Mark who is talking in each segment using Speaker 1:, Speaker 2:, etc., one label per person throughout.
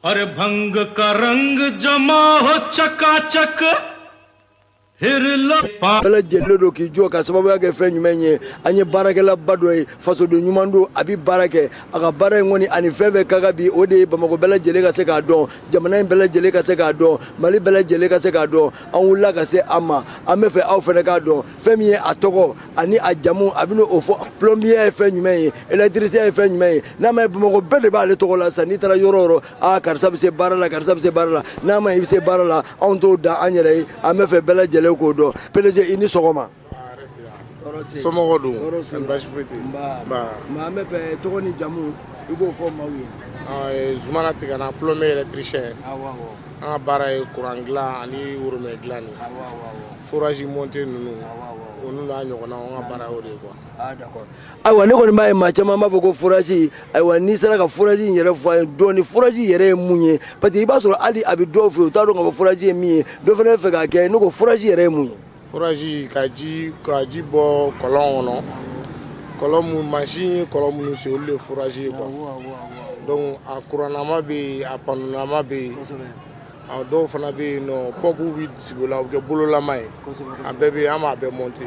Speaker 1: अरे भंग का रंग जमा हो चकाचक।
Speaker 2: Bɛɛ lajɛlen don k'i jɔ ka sababuya kɛ fɛn jumɛn ye? An ye baarakɛlaba dɔ ye, fasoden ɲuman don, a bɛ baara kɛ. A ka baara in kɔni ani fɛn fɛn ka kan bi, o de ye Bamakɔ bɛɛ lajɛlen ka se k'a dɔn, jamana in bɛɛ lajɛlen ka se k'a dɔn, Mali bɛɛ lajɛlen ka se k'a dɔn. An wulila ka se a ma, an bɛ fɛ aw fana k'a dɔn fɛn min ye a tɔgɔ ani a jamu. A bɛna o fɔ. Plombier ye fɛn jumɛn ye? Électricien ye fɛn jumɛn ye? N'a ma ye, Bamakɔ bɛɛ de b'ale tɔgɔ la sisan. N'i taara yɔrɔ o yɔrɔ, aa, karisa bɛ se baara la, karisa bɛ se baara la. N'a ma ye i bɛ se baara la, anw t'o da an yɛrɛ ye. An bɛ fɛ bɛɛ lajɛlen k'o dɔn. PDG, i ni sɔgɔma.
Speaker 3: Somɔgɔw dun? Baasi foyi tɛ.
Speaker 2: Nba. An bɛ fɛ tɔgɔ ni jamu, i k'o fɔ maaw ye.
Speaker 3: Zumana Tigana, plombier électricien. An ka baara ye courant dilan ani robinet dilan ni forage monté ninnu, olu n'a ɲɔgɔnnaw. An ka baara y'o de ye quoi.
Speaker 2: Ah, d'accord. Ayiwa, ne kɔni b'a ye maa caman b'a fɔ ko forage. Ayiwa, n'i sera ka forage in yɛrɛ fɔ an ye dɔɔni, forage yɛrɛ ye mun ye? Parce que i b'a sɔrɔ hali a bɛ dɔw fɛ yen, u t'a dɔn k'a fɔ forage ye min ye. Dɔ fana bɛ fɛ k'a kɛ. Ne ko forage yɛrɛ ye mun ye?
Speaker 3: Forage, ka ji bɔ kɔlɔn kɔnɔ, kɔlɔn mun mansin ye kɔlɔn minnu sen, olu de ye forage ye quoi. Donc a kurannama bɛ yen, a panneaulama bɛ yen, a dɔw fana bɛ yen nɔ, pompe bɛ sigi o la, o bɛ kɛ bololama ye. A bɛɛ bɛ yen, an b'a bɛɛ monter,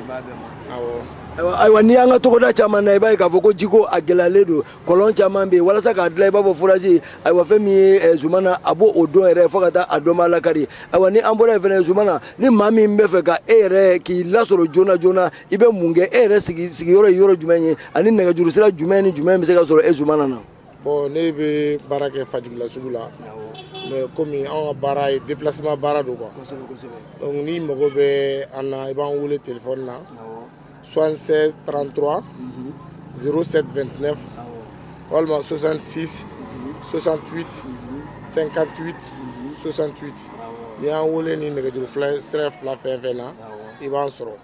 Speaker 3: awɔ.
Speaker 2: Ayiwa, n'i y'an ka togoda caman na, i b'a ye k'a fɔ ko jiko a gɛlɛyalen don. Kɔlɔn caman bɛ yen walasa k'a dilan, i b'a fɔ forage. Ayiwa, fɛn min ye Zumana, a b'o o dɔn yɛrɛ fo ka taa a dɔn b'a lakari. Ayiwa, ni an bɔra yen fɛnɛ, Zumana, ni maa min bɛ fɛ ka e yɛrɛ k'i lasɔrɔ joona joona, i bɛ mun kɛ? E yɛrɛ sigi sigiyɔrɔ ye yɔrɔ jumɛn ye, ani nɛgɛjuru sira jumɛn ni jumɛn bɛ se ka sɔrɔ e Zumana na?
Speaker 3: Bon, ne bɛ baara kɛ Fajigila sugu la, mais komi anw ka baara ye déplacement baara don quoi, donc n'i mago bɛ an na, i b'an wele téléphone na 76 33 07 29 walima 66 68 58 68. N'i y'an wele ni nɛgɛjuru fila sira fila fɛn fɛn na, i b'an sɔrɔ.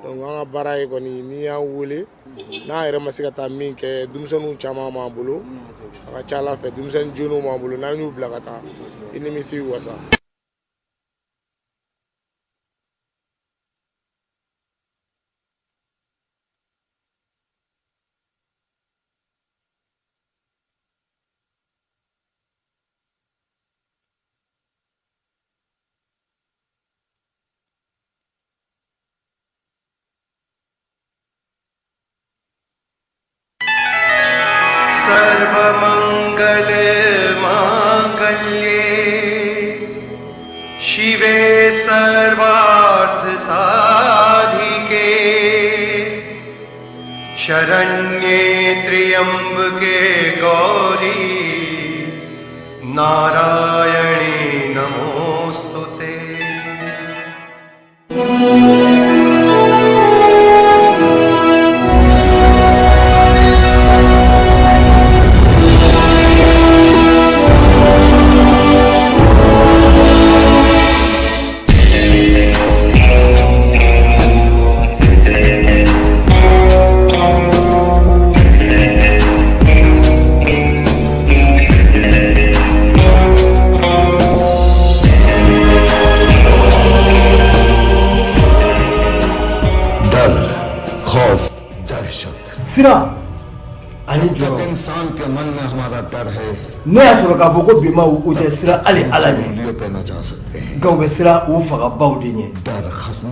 Speaker 3: Donc an ka baara ye kɔni, n'i y'an wele, n'an yɛrɛ ma se ka taa min kɛ, denmisɛnninw caman b'an bolo. A ka ca Ala fɛ, denmisɛnnin jeunes b'an bolo, n'an y'u bila ka taa, i nimisi bɛ wasa.
Speaker 1: सर्वमङ्गल माङ्गल्ये शिवे सर्वार्थ साधिके शरण्ये त्र्यम्बके गौरी नारायणी नमोऽस्तु ते।
Speaker 4: डर, खौफ, दहशत।
Speaker 2: Siran ani
Speaker 4: जब
Speaker 2: jɔrɔ.
Speaker 4: इंसान के मन में हमारा डर है,
Speaker 2: Ne y'a sɔrɔ k'a fɔ ko bimaw u tɛ siran hali Ala ɲɛ,
Speaker 4: उंगलियों पे न जा सकते हैं।
Speaker 2: nka u bɛ siran u fagabaw de ɲɛ.
Speaker 4: डर खत्म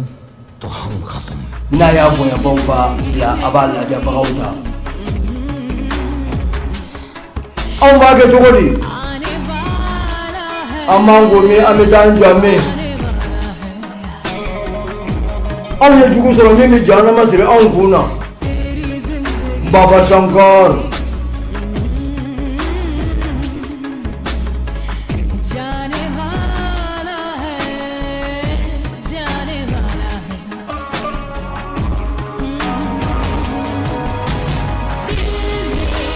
Speaker 4: तो हम खत्म।
Speaker 2: N'a y'a bonyabaw ba bila, a b'a lajabagaw ta. Anw b'a kɛ cogo di? An b'an ko min, an bɛ taa an jɔ min? Anw ye jugu sɔrɔ min bɛ jahanama siri anw kun na. Baba Shankar.
Speaker 5: जाने वाला है, जाने वाला है। दिल ने मेरे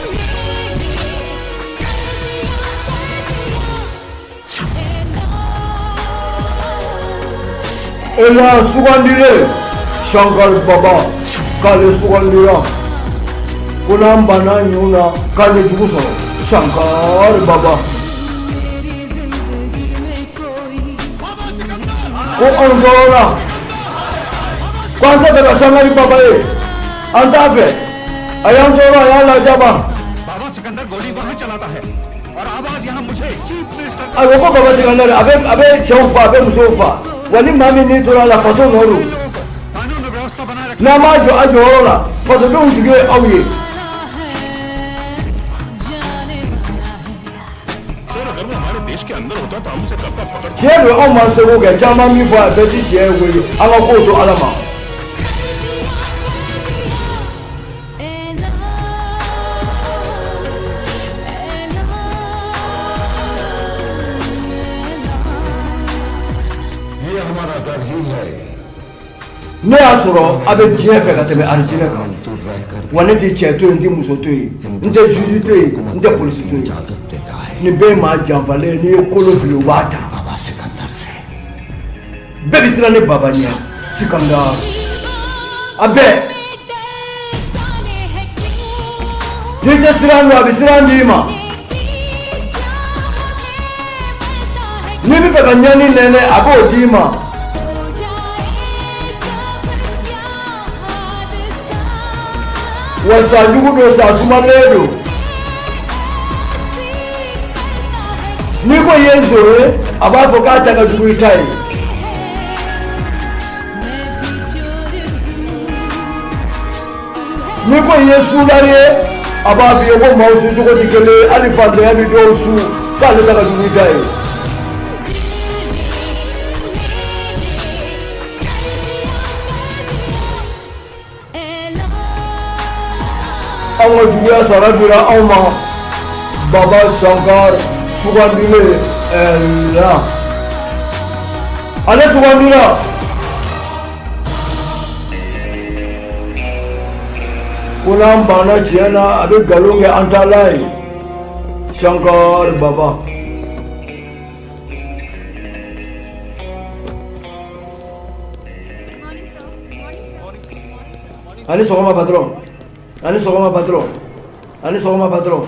Speaker 5: कर दिया, कर दिया ऐलान।
Speaker 2: Elan sugandilen, Shankar Baba k'ale sugandira ko n'an banna ɲinw na, k'an ye jugu sɔrɔ. Shankar Baba.
Speaker 5: मेरी जिंदगी में कोई
Speaker 2: Ko anw tɔɔrɔla, ko an tɛ fɛ ka Shankar Baba ye, an t'a fɛ. A y'an tɔɔrɔ, a y'an lajaba.
Speaker 6: बाबा सिकंदर गोली वहां चलाता है और आवाज
Speaker 2: Ayiwa, ko Baba Sikandar, a bɛ cɛw fa, a bɛ musow fa. Wa ni maa min n'i tora a la, faso nɔ don. N'an m'a jɔ a jɔyɔrɔ la, fasodenw jigi ye aw ye.
Speaker 1: Sir, अगर वो हमारे देश के अंदर होता तो हम उसे कब का पकड़
Speaker 2: Tiɲɛ don, anw m'an seko kɛ. Caman min fɔ, a bɛɛ ti tiɲɛ ye koyi. An ka kow to Ala ma.
Speaker 5: ऐलान ऐलान ऐलान।
Speaker 4: ये हमारा डर ही है।
Speaker 2: Ne y'a sɔrɔ a bɛ diɲɛ fɛ ka tɛmɛ alijinɛ kan.
Speaker 4: दूर रहकर
Speaker 2: Wa ne tɛ cɛ to yen, n tɛ muso to yen, n tɛ juge to yen, n tɛ polisi to yen.
Speaker 4: इजाजत देता है।
Speaker 2: Nin bɛɛ ye maa janfalen ye. N'i ye kolo fili, u b'a ta.
Speaker 4: बाबा सिकंदर से।
Speaker 2: Bɛɛ bɛ siran ne Baba ɲɛ Sikandar, a bɛɛ.
Speaker 5: डर जाने है क्यों
Speaker 2: N'i tɛ siran dɔn, a bɛ siran d'i ma.
Speaker 5: चाह में मरता है।
Speaker 2: N'i bɛ fɛ ka ɲani nɛnɛ, a b'o d'i ma.
Speaker 5: हो जाए जब क्या हादसा।
Speaker 2: Wa sa jugu don, sa sumalen don.
Speaker 5: करता है।
Speaker 2: N'i ko i ye nson ye, a b'a fɔ k'a ta ka jugu i ta ye.
Speaker 5: मैं भी चोर हूँ।
Speaker 2: N'i ko i ye sudari ye, a b'a f'i ye ko maaw su cogo tɛ kelen ye, hali fantanya bɛ dɔw su, k'ale ta ka jugu i ta ye. Anw ka juguya sara dira anw ma. Baba Shankar sugandilen la, ale sugandira. Ko n'an banna tiɲɛ na, a bɛ nkalon kɛ an taala ye. Shankar Baba. Ani sɔgɔma patron, ani sɔgɔma patron, ani sɔgɔma patron.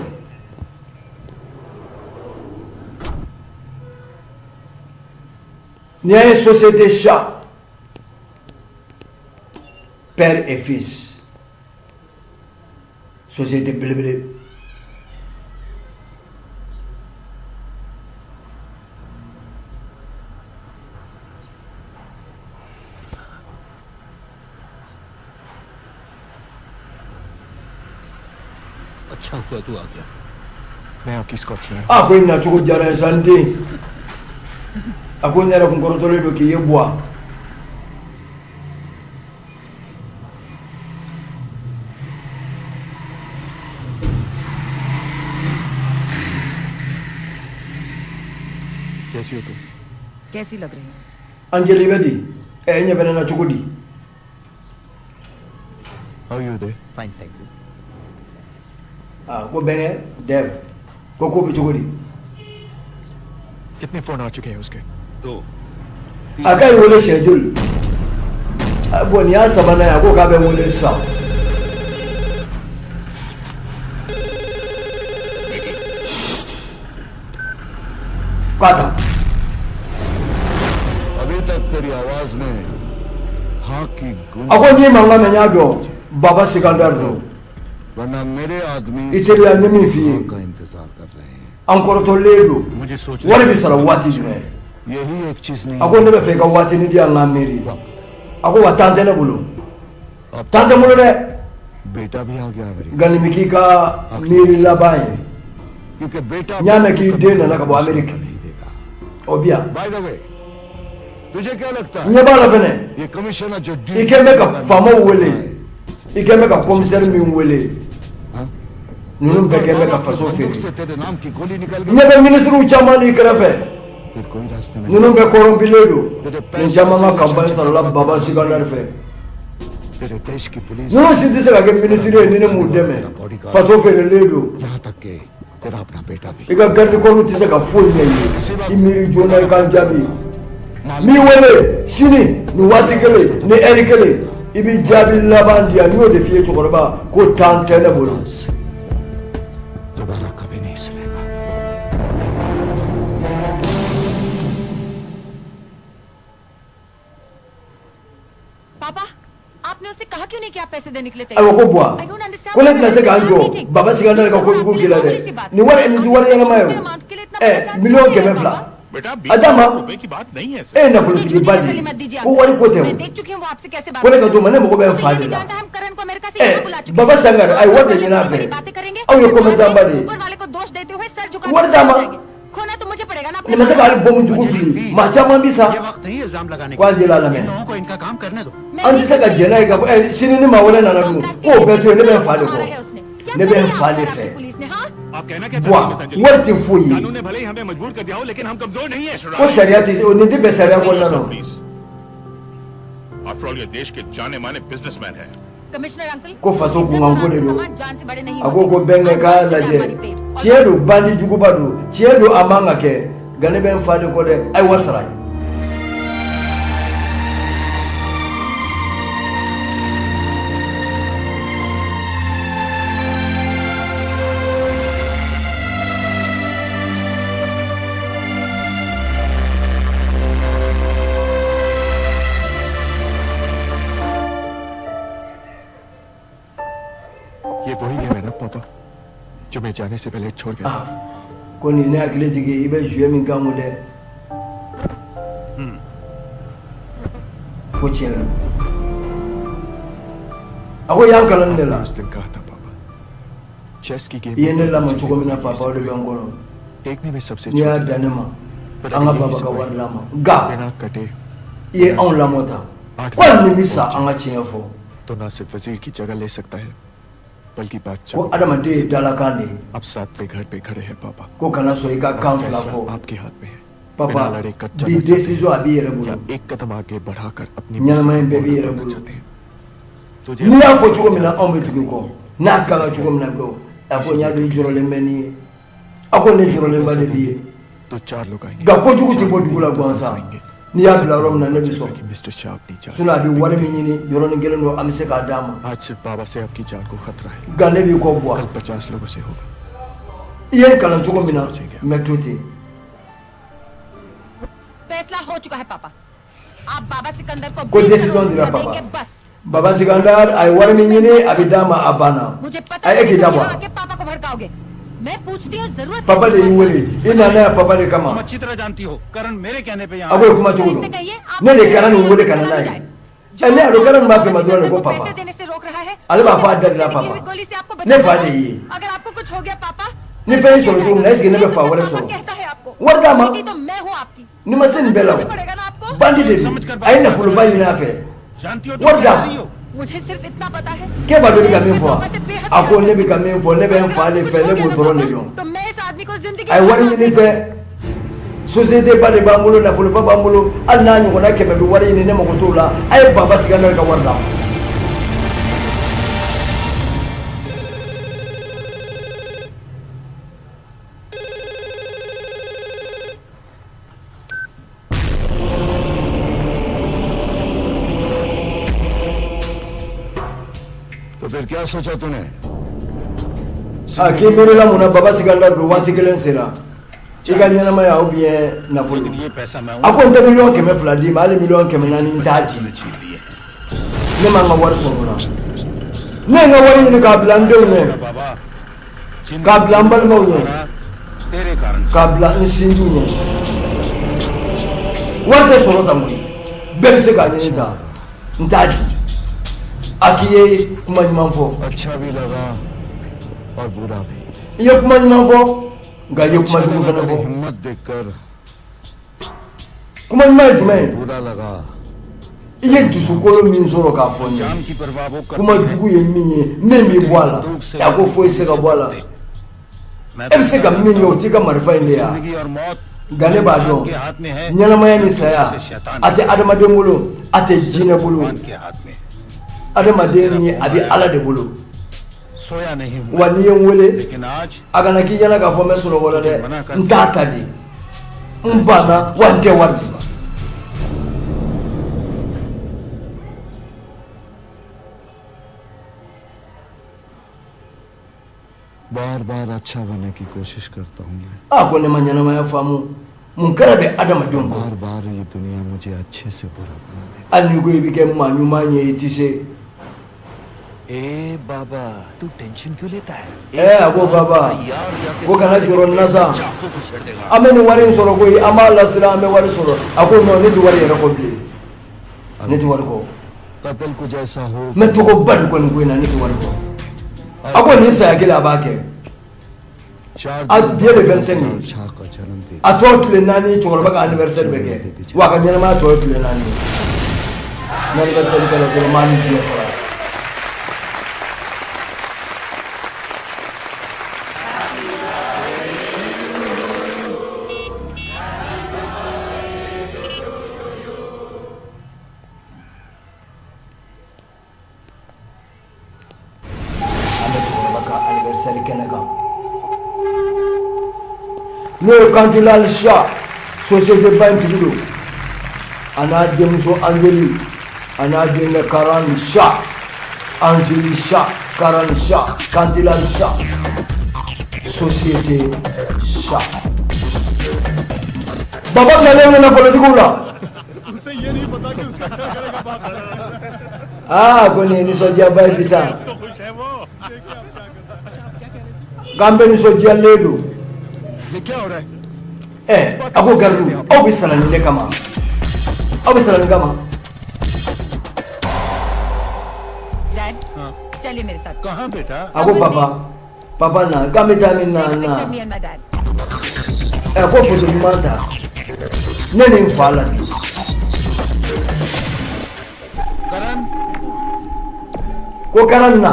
Speaker 2: N'i y'a ye société chat, père et fils, société belebele.
Speaker 4: अच्छा हुआ तू आ गया।
Speaker 6: मैं आपकी स्कॉच लाया।
Speaker 2: A ko i nacogo diyara n ye sa, n den. A ko n yɛrɛ kun kɔrɔtɔlen don k'i ye buwa.
Speaker 6: कैसी हो तुम?
Speaker 7: कैसी लग रही हूँ?
Speaker 2: Anjali, bɛ di ɛ, ɲɛ bɛ ne na cogo di?
Speaker 6: How you there?
Speaker 8: Fine, thank you.
Speaker 2: A ko bɛnkɛ Dev, ko ko bɛ cogo di?
Speaker 6: कितने फोन आ चुके हैं उसके?
Speaker 1: दो।
Speaker 2: A ka ye wele siɲɛ joli? Bon, nin y'a sabanan ye. A ko k'a bɛ n wele sisan k'a ta.
Speaker 4: अभी तक तेरी आवाज में हाँ की गूंज
Speaker 2: A ko n'i mankan mɛn, n y'a dɔn Baba Sikandar don.
Speaker 4: वरना मेरे आदमी
Speaker 2: I teliya, n ye min f'i ye.
Speaker 4: हाँ का इंतजार कर रहे हैं।
Speaker 2: An kɔrɔtɔlen don.
Speaker 1: मुझे सोच
Speaker 2: Wari bɛ sara waati jumɛn?
Speaker 4: यही एक चीज नहीं।
Speaker 2: A ko ne bɛ fɛ i ka waatinin di yan, n ka miiri. A ko wa temps tɛ ne bolo, temps tɛ n bolo dɛ.
Speaker 4: बेटा भी आ गया America.
Speaker 2: Nka nin bɛ k'i ka miiri laban ye.
Speaker 4: क्योंकि बेटा
Speaker 2: N y'a mɛn k'i den nana ka bɔ Amérique.
Speaker 4: नहीं देगा।
Speaker 2: O bi yan.
Speaker 4: By the way, तुझे क्या लगता
Speaker 2: N
Speaker 4: है
Speaker 2: ɲɛ b'a la fɛnɛ,
Speaker 4: ये कमिश्नर जो
Speaker 2: i kɛn bɛ ka faamaw wele, i kɛn bɛ ka commissaire min wele, ninnu bɛɛ kɛn bɛ ka faso
Speaker 4: बंदूक
Speaker 2: feere.
Speaker 4: से तेरे नाम की गोली निकल
Speaker 2: N
Speaker 4: गई
Speaker 2: ɲɛ bɛ ministres caman n'i kɛrɛfɛ,
Speaker 4: फिर कोई रास्ते में
Speaker 2: ninnu bɛɛ corrompilen don. Nin caman ka campagne sarala Baba Sikandar fɛ.
Speaker 4: तेरे देश की police
Speaker 2: Ninnu si tɛ se ka kɛ ministre ye ni ne m'u dɛmɛ. Faso feerelen don.
Speaker 4: यहाँ तक के तेरा अपना बेटा भी
Speaker 2: I ka garde corps tɛ se ka foyi ɲɛ i ye. I miiri joona, i k'an jaabi. N b'i wele sini nin waati kelen ni heure kelen, i bɛ jaabi laban di yan. N y'o de f'i ye cɛkɔrɔba, ko temps tɛ ne bolo.
Speaker 4: दोबारा कभी नहीं सुनेगा।
Speaker 7: पापा, आपने उससे कहा क्यों नहीं कि आप पैसे देने के लिए
Speaker 2: Ayiwa, ko Buwa,
Speaker 7: I don't understand.
Speaker 2: Ko ne tɛna se k'an jɔ Baba Sikandar ka kojugu k'i la dɛ. Nin wari nin tɛ wari ɲɛnama ye o.
Speaker 7: Amount के लिए इतना
Speaker 2: Ɛ, 200 000 miliyɔn. A d'a ma. E ye nafolotigiba de ye, ko wari ko tɛ o, ko ne ka d'o ma, ne mago bɛ n fa de la. Ɛ, Baba Sangare, a ye wari de ɲini a fɛ. Aw ye commerçant ba de ye, wari d'a ma. Nin ma se ka hali bɔmu jugu fili, maa caman bi sa. Ko an jɛla a lamɛn, an tɛ se ka jɛn n'a ye ka fɔ ɛ sini ni maa wɛrɛ nana dun, k'o bɛɛ to yen. Ne bɛ n fa de kɔ, ne bɛ n fa de fɛ. Buwa, wari tɛ foyi ye. Ko sariya tɛ o, nin tɛ bɛn sariya kɔnɔna na.
Speaker 8: After all, ये देश के जाने माने businessman है.
Speaker 2: Ko faso kunkanko de don. A ko ko bɛnkɛ k'a lajɛ, tiɲɛ don, bandi juguba don, tiɲɛ don, a man ka kɛ, nka ne bɛ n fa de kɔ dɛ. A ye wari sara ye.
Speaker 6: ये वही गेम है ना पापा, जो मैं जाने से पहले छोड़ गया था?
Speaker 2: Ko nin ne hakili jigin, i bɛ jouer min kan kun dɛ. Ko tiɲɛ don. A ko y'an kalan de la.
Speaker 6: उस दिन कहा था पापा, चेस की game
Speaker 2: I ye ne lamɔ cogo min na papa, o de bɛ n kɔnɔ.
Speaker 6: देखने में सबसे
Speaker 2: N'i y'a dan ne ma, an ka baba ka wari d'a ma, nka
Speaker 6: बिना कटे
Speaker 2: i ye anw lamɔ tan ko hali ni bɛ sa, an ka tiɲɛ fɔ.
Speaker 6: तो ना सिर्फ वजीर की जगह ले सकता है, बल्कि बादशाह
Speaker 2: Ko
Speaker 6: को।
Speaker 2: adamaden ye dalakan de ye.
Speaker 6: अब सातवें घर पे खड़े हैं पापा.
Speaker 2: Ko kana sɔn i ka kan fila
Speaker 6: फैसला
Speaker 2: fɔ.
Speaker 6: आपके हाथ में है.
Speaker 2: Papa,
Speaker 6: बिना लड़े कच्चा
Speaker 2: bi
Speaker 6: चाहते हैं
Speaker 2: décision a b'i yɛrɛ bolo.
Speaker 6: या एक कदम आगे बढ़ाकर अपनी
Speaker 2: Ɲɛnamaya in bɛɛ b'i yɛrɛ bolo. N'i y'a fɔ cogo min na, anw bɛ tugu i kɔ. N'a kan ka cogo min na dɔn. A ko n y'a dɔn i jɔrɔlen bɛ nin ye. A ko ne jɔrɔlenba de b'i ye.
Speaker 6: तो चार लोग आएंगे.
Speaker 2: Nka kojugu tɛ bɔ dugu la gansan. N'i y'a bila yɔrɔ min na, ne bɛ sɔn.
Speaker 6: Mister Shah अपनी जान
Speaker 2: Sinon a bɛ wari min ɲini, yɔrɔnin kelen don, an bɛ se k'a d'a ma.
Speaker 6: आज सिर्फ बाबा से आपकी जान को खतरा है.
Speaker 2: Nka ne b'i kɔ buwa.
Speaker 6: कल 50 लोगों से होगा.
Speaker 2: I ye n kalan cogo min na, n bɛ to ten.
Speaker 7: फैसला हो चुका है पापा, आप बाबा सिकंदर को
Speaker 2: Ko
Speaker 7: 20
Speaker 2: décision
Speaker 7: crore
Speaker 2: dira
Speaker 7: रुपया
Speaker 2: papa.
Speaker 7: देंगे बस.
Speaker 2: Baba Sikandar a ye wari min ɲini, a bɛ d'a ma, a banna.
Speaker 7: मुझे पता
Speaker 2: A ye
Speaker 7: है
Speaker 2: k'i
Speaker 7: तुम
Speaker 2: da bɔ
Speaker 7: यहाँ
Speaker 2: a la.
Speaker 7: आके पापा को भड़काओगे. मैं पूछती हूँ, जरूरत
Speaker 2: Papa de y'i wele, i nana yan papa de kama.
Speaker 9: तुम अच्छी तरह जानती हो, करण मेरे कहने पे
Speaker 2: A
Speaker 9: यहाँ
Speaker 2: ko ye kuma cogo dɔn, ne de kɛra nin wele ka na n'a ye. Ɛ, ne y'a dɔn kɛra nin b'a fɛ ma dɔrɔn de ko papa.
Speaker 7: पैसे देने से रोक रहा है.
Speaker 2: Ale b'a fɔ a da de la papa.
Speaker 7: गोली से आपको
Speaker 2: Ne fa de y'i ye.
Speaker 7: अगर आपको कुछ हो गया पापा,
Speaker 2: Ni fɛn y'i sɔrɔ cogo min na, est ce que ne bɛ fa wɛrɛ sɔrɔ?
Speaker 7: कहता है आपको.
Speaker 2: Wari d'a ma.
Speaker 7: बेटी तो मैं हूँ आपकी.
Speaker 2: Ni ma se nin bɛɛ la o, bandi de don, a ye nafoloba ɲini a fɛ, wari d'a ma.
Speaker 7: मुझे सिर्फ इतना पता है
Speaker 2: K'e b'a dɔn i bɛ ka min fɔ wa? A ko ne bɛ ka min fɔ, ne bɛ n fa de fɛ, ne b'o dɔrɔn de dɔn.
Speaker 7: तो मैं इस आदमी को जिंदगी
Speaker 2: A ye wari ɲini fɛ, société ba de b'an bolo, nafoloba b'an bolo, hali n'a ɲɔgɔnna 100 bɛ wari ɲini, ne mago t'o la. A ye Baba Sikandar ka wari d'a ma.
Speaker 4: तो फिर क्या सोचा तूने?
Speaker 2: A k'i miirila mun na? Baba Sikandar don, waati kelen sera i ka ɲɛnamaya ou bien nafolo. A ko n tɛ 200 000 miliyɔn d'i ma, hali 400 000 miliyɔn n t'a di. Ne ma n ka wari sɔrɔ o la. Ne ye n ka wari ɲini k'a bila n denw ɲɛ, k'a bila n balimaw ɲɛ, k'a bila n sinjiw ɲɛ. Wari tɛ sɔrɔ tan koyi, bɛɛ bɛ se k'a ɲini ta, n t'a di. A k'i ye kuma ɲuman fɔ.
Speaker 4: अच्छा भी लगा और बुरा भी.
Speaker 2: I ye kuma ɲuman fɔ, nka i ye kuma jugu fana fɔ.
Speaker 4: हिम्मत देखकर
Speaker 2: Kuma ɲuman ye jumɛn ye?
Speaker 4: बुरा लगा.
Speaker 2: I ye dusukolo min sɔrɔ k'a fɔ n ye. Kuma jugu ye min ye, min bɛ bɔ a la, a ko foyi tɛ se ka bɔ a la. E bɛ se ka min kɛ, o t'i ka marifa in de ye wa? Nka ne b'a dɔn, ɲɛnamaya ni saya a tɛ adamaden bolo, a tɛ jinɛ bolo. Adamaden ni a bɛ Ala de bolo.
Speaker 9: सोया नहीं हूँ.
Speaker 2: Wa n'i ye n wele,
Speaker 9: लेकिन आज
Speaker 2: a kana k'i ɲɛna k'a fɔ n bɛ sunɔgɔ la dɛ. N t'a ta de, n banna, wa n tɛ wari d'i ma.
Speaker 4: बार बार अच्छा बनने की कोशिश करता हूँ मैं.
Speaker 2: A ko ne ma ɲɛnamaya faamu, mun kɛra bɛ adamadenw kɔ?
Speaker 4: बार बार ये दुनिया मुझे अच्छे से बुरा बना देती.
Speaker 2: Hali n'i ko i bɛ kɛ maa ɲuman ye, i tɛ se.
Speaker 10: ए बाबा, तू टेंशन क्यों लेता है?
Speaker 2: Ɛ, a ko baba, ko kana jɔrɔ nin na sa, an bɛ nin wari in sɔrɔ koyi, an b'a lasira, an bɛ wari sɔrɔ. A ko non, ne tɛ wari yɛrɛ kɔ bilen, ne tɛ wari kɔ.
Speaker 4: कत्ल कुछ ऐसा हो.
Speaker 2: N bɛ tɔgɔba de kɔ nin ko in na, ne tɛ wari kɔ. A ko nin saya kelen, a b'a kɛ. A bi ye le 25 ye.
Speaker 4: Shah का जन्मदिन.
Speaker 2: A tɔ tile 4, cɛkɔrɔba ka anniversaire bɛ kɛ wa, a ka ɲɛnamaya tɔ ye tile 4 ye. Ni anniversaire kɛra dɔrɔn, n b'a ni diɲɛ fara. An bɛ cɛkɔrɔba ka anniversaire kɛnɛ kan, n'o ye Kantilal Shah, société ba in tigi don, a n'a denmuso Anjali, a n'a denkɛ Karan Shah, Anjali Shah, Karan Shah, Kantilal Shah, société Shah. Baba nalen don nafolotigiw la.
Speaker 1: उसे ये नहीं पता कि उसका क्या करेगा बाप.
Speaker 2: Aa, ko nin ye nisɔndiyaba ye bi sa.
Speaker 8: तो खुश है वो.
Speaker 2: K'an bɛ nisɔndiyalen don.
Speaker 4: ये क्या हो रहा है?
Speaker 2: Ɛ, a ko garibu, aw bɛ sara nin de kama, aw bɛ sara nin kama.
Speaker 7: Dad, चलिए मेरे साथ.
Speaker 9: कहाँ बेटा?
Speaker 2: A ko papa, papa na, k'an bɛ taa min na?
Speaker 7: Take a
Speaker 2: na
Speaker 7: picture of me and my dad.
Speaker 2: Ɛ, ko foto ɲuman ta ne ni n fa la bi.
Speaker 9: Karan.
Speaker 2: Ko Karan na.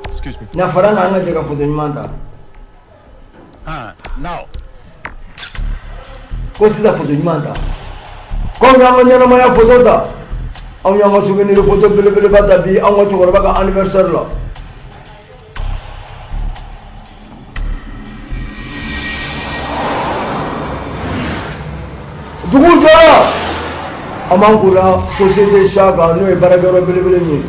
Speaker 6: Excuse me.
Speaker 2: Na fara na, an ka jɛ ka foto ɲuman ta.
Speaker 9: हाँ, now.
Speaker 2: Ko sisan foto ɲuman ta, komi an ka ɲɛnamaya foto ta, anw y'an ka souvenir foto belebeleba ta bi an ka cɛkɔrɔba ka anniversaire la. Dugu jɔra, an b'an kunna société Shah kan, n'o ye baarakɛyɔrɔ belebele min ye.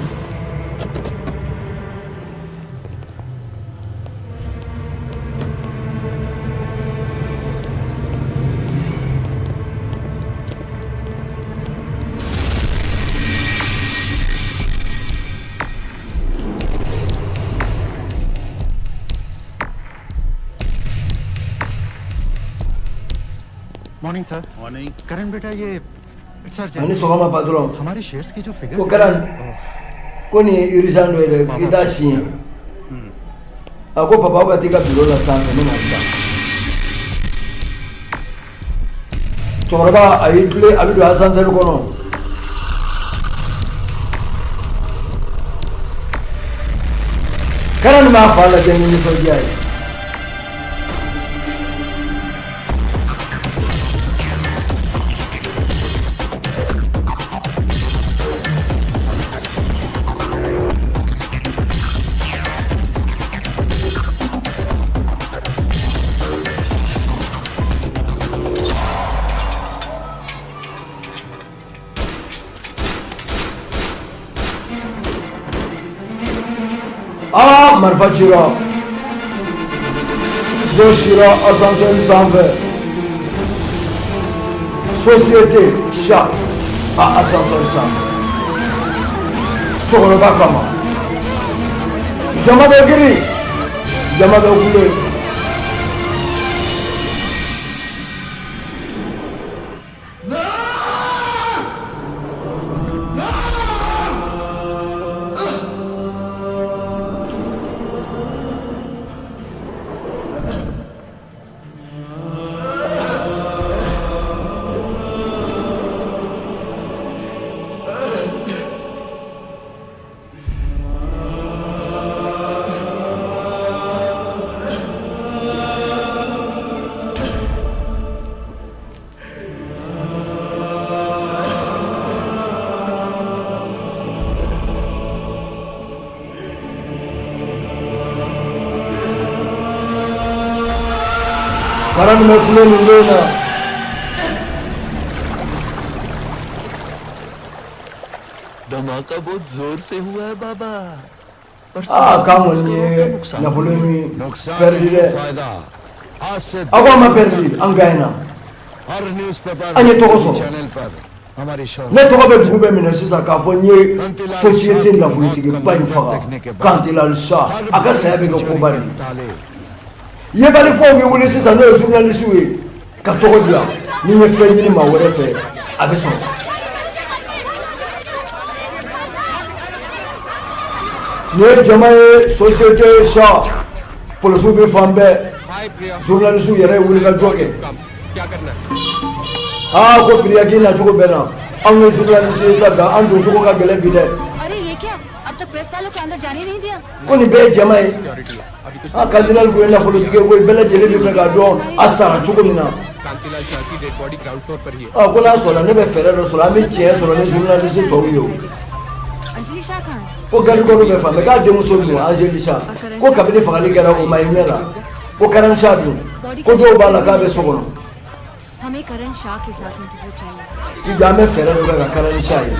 Speaker 9: Morning sir.
Speaker 8: Morning.
Speaker 9: करण बेटा, ये it's
Speaker 2: A ni sɔgɔma patron.
Speaker 9: हमारे shares की जो figure.
Speaker 2: Ko Karan, ko nin ye urgent dɔ ye dɛ, i t'a siɲɛ. A ko papa, aw ka t'i ka bureau la sanfɛ, n bɛ na sisan. Cɛkɔrɔba a y'i tilen, a bɛ don ascenseur kɔnɔ. Karan b'a fa lajɛ ni nisɔndiya ye. Aa, marifa cira, dɔ sira ascenseur sanfɛ. Société Shah a ascenseur sanfɛ, cɛkɔrɔba kama, jama bɛ girin, jama bɛ kule. Karan bɛ kule nin don in na.
Speaker 10: धमाका बहुत जोर से हुआ है बाबा, पर
Speaker 2: Aa, k'an kɔni ye nafolo min
Speaker 4: नुकसान
Speaker 2: perdu
Speaker 4: नहीं,
Speaker 2: dɛ.
Speaker 4: फायदा. आज से
Speaker 2: A ko an ma perdu, an gagnera.
Speaker 4: Her newspaper
Speaker 2: An ye tɔgɔ sɔrɔ.
Speaker 4: Channel पर
Speaker 2: Ne tɔgɔ bɛ dugu bɛɛ minɛ sisan k'a fɔ n ye société nafolotigiba in faga, Kantilal Shah. A ka saya bɛ kɛ koba de ye. Yebalifɔw bɛ wuli sisan, n'o ye journaliste ye, ka tɔgɔ di yan. Ni n ye fɛn ɲini maa wɛrɛ fɛ, a bɛ sɔrɔ. Nin ye jama ye, société Shah. Polisiw bɛ fan bɛɛ, journaliste yɛrɛ ye wulikajɔ kɛ. Aa, ko Priya, k'i nacogo bɛɛ na. Anw ye journaliste ye sa, nka an don cogo ka gɛlɛn bi dɛ.
Speaker 7: अरे ये क्या, अब तक प्रेस वालों को अंदर जाने नहीं दिया.
Speaker 2: Ko nin bɛɛ ye jama ye. A Kantilal kun ye nafolotigi ye koyi. Bɛɛ lajɛlen bɛ fɛ k'a dɔn a sara cogo min na.
Speaker 11: Kantilal Shah की dead body ground floor पर ही है.
Speaker 2: Ɔ, ko n'a sɔnna, ne bɛ fɛɛrɛ dɔ sɔrɔ, an bɛ tiɲɛ sɔrɔ ni journaliste tɔw ye o.
Speaker 7: Anjali Shah कहाँ है?
Speaker 2: Ko garde corps bɛ fan bɛɛ, k'a denmuso dun, Anjali Shah, ko kabini fagali kɛra, o ma ye ɲɛ la. Ko Karan Shah dun? Ko dɔw b'a la k'a bɛ so kɔnɔ.
Speaker 7: हमें करण शाह के साथ interview चाहिए.
Speaker 2: I jɔ, an bɛ fɛɛrɛ dɔ kɛ ka Karan Shah ye.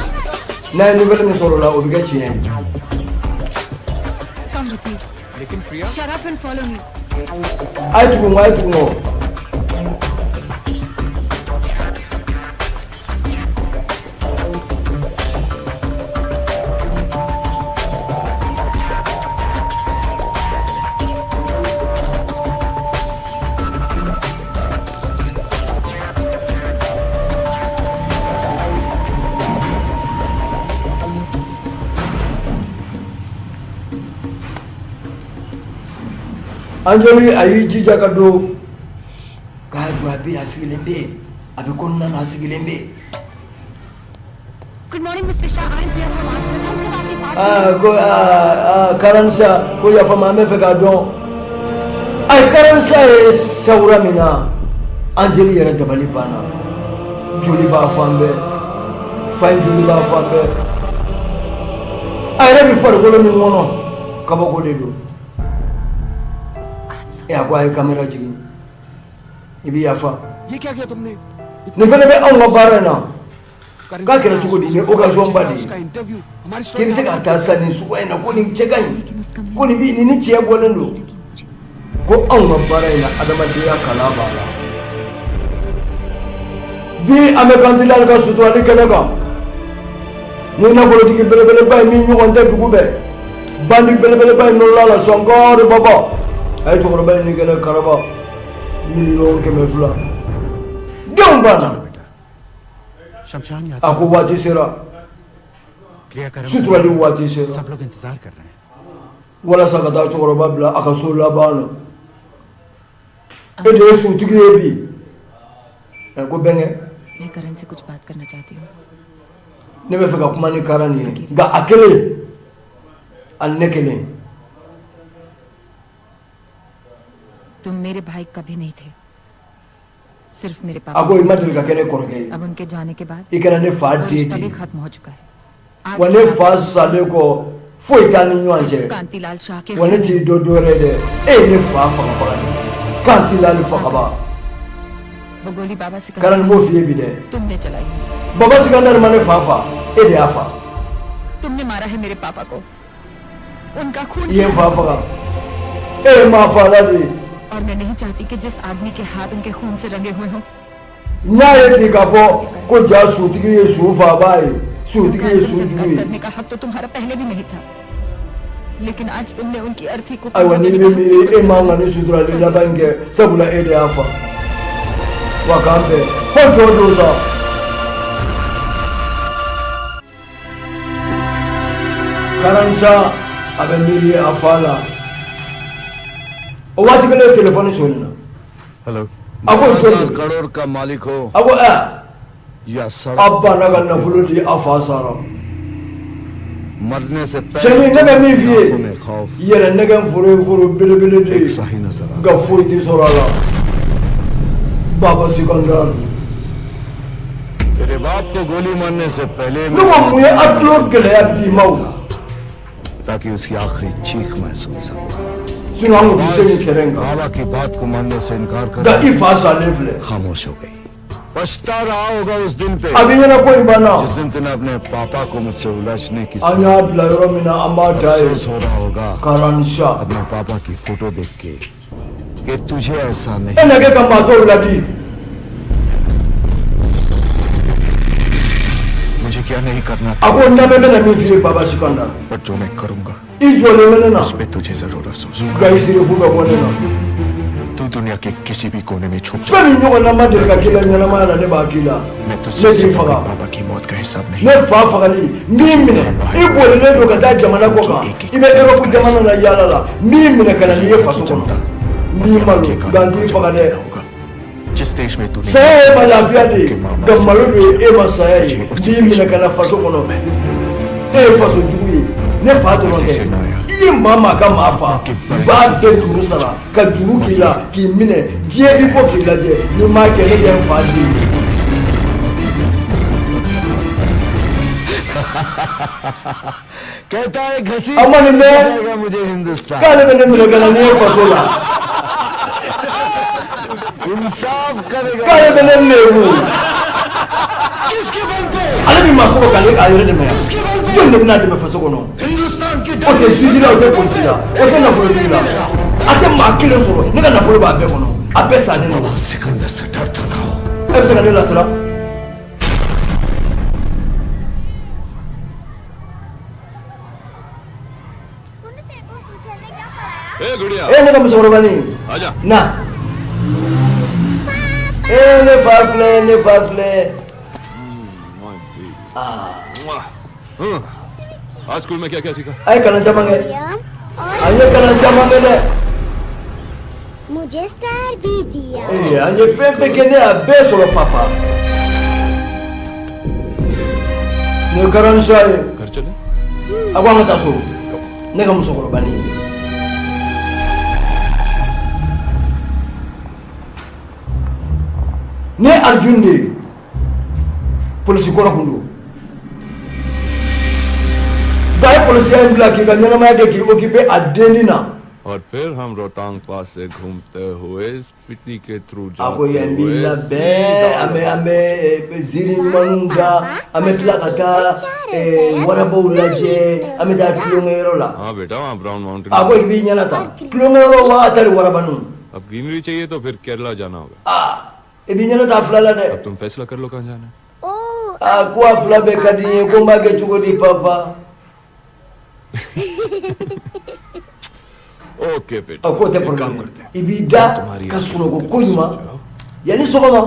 Speaker 2: N'a ye nouvelle min sɔrɔ o la, o bɛ kɛ tiɲɛ ye.
Speaker 7: Come with me.
Speaker 11: लेकिन प्रिया.
Speaker 7: Shut up and follow me.
Speaker 2: A ye tugu n kɔ, a ye tugu n kɔ. Anjali a y'i jija ka don k'a jɔ. A bɛ yen, a sigilen bɛ yen, a bɛ kɔnɔna na, a sigilen bɛ yen.
Speaker 7: Good morning Mister Shah, I am Priya from Aaj Tak. हम सब आपके पास.
Speaker 2: Aa, ko aa aa, Karan Shah, ko yafa ma, an bɛ fɛ k'a dɔn. Ayi, Karan Shah ye sawura min na, Anjali yɛrɛ dabali banna. Joli b'a fan bɛɛ, fa in joli b'a fan bɛɛ. A yɛrɛ bɛ farikolo min kɔnɔ, kabako de don. E, a ko a ye caméra jigin, i bɛ yafa.
Speaker 6: ये क्या किया तुमने?
Speaker 2: Nin fana bɛ anw ka baara in na. K'a kɛra cogo di? Nin occasion ba de ye.
Speaker 6: उसका interview हमारी
Speaker 2: K'i bɛ se ka taa sisan nin suguya in na, ko nin cɛ ka ɲi, ko nin bi nin ni tiɲɛ bɔlen don. Ko anw ka baara in na, adamadenya kalan b'a la. Bi an bɛ Kantilal ka suturali kɛnɛ kan ni nafolotigi belebeleba ye min ɲɔgɔn tɛ dugu bɛɛ, bandi belebeleba in nɔrɔla la. Sankari Baba a ye cɛkɔrɔba in ni kɛnɛ karaba 200 million denw banna.
Speaker 9: शमशान
Speaker 2: A ko waati sera,
Speaker 9: क्रियाकर्म
Speaker 2: suturali waati sera
Speaker 9: सब लोग इंतजार कर रहे हैं.
Speaker 2: Walasa ka taa cɛkɔrɔba bila a ka so laban na. E de ye sutigi ye bi. Ɛ, ko bɛnkɛ.
Speaker 7: मैं करण से कुछ बात करना चाहती हूँ.
Speaker 2: Ne bɛ fɛ ka kuma ni Karan ye, nka a kelen ani ne kelen.
Speaker 7: तुम मेरे भाई कभी नहीं थे, सिर्फ मेरे
Speaker 2: A
Speaker 7: पापा.
Speaker 2: ko i ma deli ka kɛ ne kɔrɔkɛ ye.
Speaker 7: अब उनके जाने के बाद
Speaker 2: I kɛra ne fa
Speaker 7: वो
Speaker 2: den
Speaker 7: रिश्ता
Speaker 2: de
Speaker 7: भी
Speaker 2: ye.
Speaker 7: खत्म हो चुका है. आज
Speaker 2: Wa
Speaker 7: के
Speaker 2: ne
Speaker 7: बाद
Speaker 2: fa salen kɔ, foyi t'an ni ɲɔgɔn cɛ.
Speaker 7: Kantilal Shah के
Speaker 2: Wa ne t'i dɔ dɔ wɛrɛ dɛ, e ye ne fa fagabaga de ye, Kantilal fagaba.
Speaker 7: वो गोली बाबा Sikandar
Speaker 2: Karan, n b'o f'i ye bi dɛ.
Speaker 7: तुमने चलाई है.
Speaker 2: Baba Sikandar ma ne fa fa, e de y'a fa.
Speaker 7: तुमने मारा है मेरे पापा को. उनका खून
Speaker 2: I ye n fa faga, e ye maa fagala de ye.
Speaker 7: और मैं नहीं चाहती कि जिस आदमी के हाथ उनके खून से रंगे हुए हों,
Speaker 2: N y'a ye bi k'a fɔ ko ja sutigi ye su faaba ye, sutigi ye
Speaker 7: अंतिम
Speaker 2: su
Speaker 7: संस्कार
Speaker 2: jugu ye.
Speaker 7: करने का हक तो तुम्हारा पहले भी नहीं था, लेकिन आज तुमने उनकी अर्थी को
Speaker 2: Ayiwa, n'i bɛ miiri, e man kan ni suturali laban in kɛ, sabula e de y'a fa. Wa k'an bɛn fo jɔ don sa. Karan Shah a bɛ miiri a fa la. O waati kelen, telefɔni sonni na.
Speaker 4: Hello.
Speaker 2: A ko jɔn don?
Speaker 4: Crore का मालिक हो
Speaker 2: A ko ɛ
Speaker 4: या सड़क
Speaker 2: a banna ka nafolo di, a fa sara.
Speaker 4: मरने से पहले
Speaker 2: Cɛnin, ne bɛ min f'i ye,
Speaker 4: आंखों में खौफ
Speaker 2: yɛrɛ nɛgɛ foro ye foro belebele de ye,
Speaker 4: एक सही नजर आ
Speaker 2: nka foyi tɛ sɔrɔ a la. Baba Sikandar.
Speaker 4: तेरे बाप को गोली मारने से पहले
Speaker 2: Ne ko mun ye a tulo gɛlɛya bi ma o?
Speaker 4: ताकि उसकी आखिरी चीख मैं सुन सकूं.
Speaker 2: Sinon an kun tɛ se nin kɛlɛ in kan.
Speaker 4: बाबा की बात को मानने से इनकार कर
Speaker 2: Nka i fa salen filɛ.
Speaker 4: खामोश हो गई. पछता रहा होगा उस दिन पे
Speaker 2: A b'i ɲɛna ko in banna.
Speaker 4: जिस दिन तूने अपने पापा को मुझसे उलझने की
Speaker 2: An y'a bila yɔrɔ min na, an b'a ta ye.
Speaker 4: अफसोस हो रहा होगा
Speaker 2: Karan Shah.
Speaker 4: अपने पापा की फोटो देख के कि तुझे ऐसा
Speaker 2: E
Speaker 4: नहीं
Speaker 2: na kɛ ka maa tɔw ladi.
Speaker 6: मुझे क्या नहीं करना
Speaker 2: A ko n lamɛn, bɛna min f'i ye, Baba Sikandar.
Speaker 6: पर जो मैं करूंगा
Speaker 2: I jɔlen bɛ ne na.
Speaker 6: उस पे तुझे जरूर अफसोस होगा.
Speaker 2: Nka i sirifu bɛ bɔ ne na.
Speaker 6: तू दुनिया के किसी भी कोने में छुप जा.
Speaker 2: Fɛn min ɲɔgɔnna ma deli ka k'i la ɲɛnamaya la, ne b'a k'i la.
Speaker 6: मैं
Speaker 2: Ne
Speaker 6: तुझसे
Speaker 2: t'i
Speaker 6: सिर्फ
Speaker 2: faga.
Speaker 6: अपने बाबा की मौत का हिसाब नहीं.
Speaker 2: Ne fa fagali, n b'i minɛ. I bolilen don ka taa jamana kɔ kan, i bɛ Europe jamana na yaala la, n b'i minɛ ka na n'i ye faso kɔnɔ, n b'i malo, nka n t'i faga dɛ.
Speaker 6: जिस देश में तूने
Speaker 2: Saya ye ma lafiya de ye, nka malo de ye e ma saya ye. N b'i minɛ ka na faso kɔnɔ. E ye faso jugu ye. Ne fa dɔrɔn tɛ, i ye maa maa ka maa fa, i b'a bɛɛ juru sara ka juru k'i la k'i minɛ. Diɲɛ b'i bɔ k'i lajɛ. N'i m'a kɛ, ne tɛ n fa den ye.
Speaker 4: कहता है घसीट
Speaker 2: A ma nin mɛn.
Speaker 4: जाएगा मुझे Hindustan.
Speaker 2: K'ale bɛ ne minɛ ka na n'i ye faso la.
Speaker 4: इंसाफ करेगा.
Speaker 2: K'ale bɛ ne lebu.
Speaker 4: किसके बल पे?
Speaker 2: Ale bɛ maa sɔrɔ k'ale a yɛrɛ dɛmɛ yan. Jɔn de bɛna dɛmɛ faso kɔnɔ?
Speaker 4: Hindustan की
Speaker 2: O tɛ juge la, o tɛ polisi la, o tɛ nafolotigi la, a tɛ maa kelen sɔrɔ. Ne ka nafolo b'a bɛɛ kɔnɔ, a bɛɛ sannen don.
Speaker 6: Sikandar से डरता ना हो.
Speaker 2: E bɛ se ka ne lasiran?
Speaker 10: ए गुड़िया.
Speaker 2: E ne ka musokɔrɔbanin.
Speaker 10: आजा.
Speaker 2: Na e ne fa filɛ, ne fa filɛ.
Speaker 10: हाँ, आज स्कूल में क्या क्या सीखा?
Speaker 2: A ye kalan caman kɛ, an ye kalan caman kɛ dɛ.
Speaker 12: मुझे स्टार भी दिया.
Speaker 2: Ee, an ye fɛn fɛn kɛ, ne y'a bɛɛ sɔrɔ, papa. Nin ye Karan Shah ye.
Speaker 10: घर चले.
Speaker 2: A ko an ka taa so, ne ka musokɔrɔbanin. Ne ye Arjun de ye, polisi kɔrɔ kun don, nka a ye polisiya in bila k'i ka ɲɛnamaya kɛ k'i occuper a dennin na.
Speaker 10: और फिर हम रोहतांग पास से घूमते हुए स्पीति के through
Speaker 2: A ko
Speaker 10: जाते
Speaker 2: yan b'i
Speaker 10: हुए
Speaker 2: labɛn, an bɛ ziiri ɲumanw da, an bɛ tila ka taa warabaw lajɛ, an bɛ taa tulonkɛyɔrɔ la.
Speaker 10: हाँ बेटा, वहाँ brown mountain.
Speaker 2: A ko i b'i ɲɛna ta tulonkɛyɔrɔ wa ta ni warabaninw.
Speaker 10: अब ग्रीनरी चाहिए तो फिर केरला जाना होगा.
Speaker 2: Aa, i b'i ɲɛna ta fila la dɛ.
Speaker 10: अब तुम फैसला कर लो कहाँ जाना है.
Speaker 2: A ko a fila bɛɛ ka di n ye, ko n b'a kɛ cogo di, papa?
Speaker 10: Okay बेटा.
Speaker 2: A k'o tɛ problème, i b'i da ka sunɔgɔ ko ɲuman yanni sɔgɔma.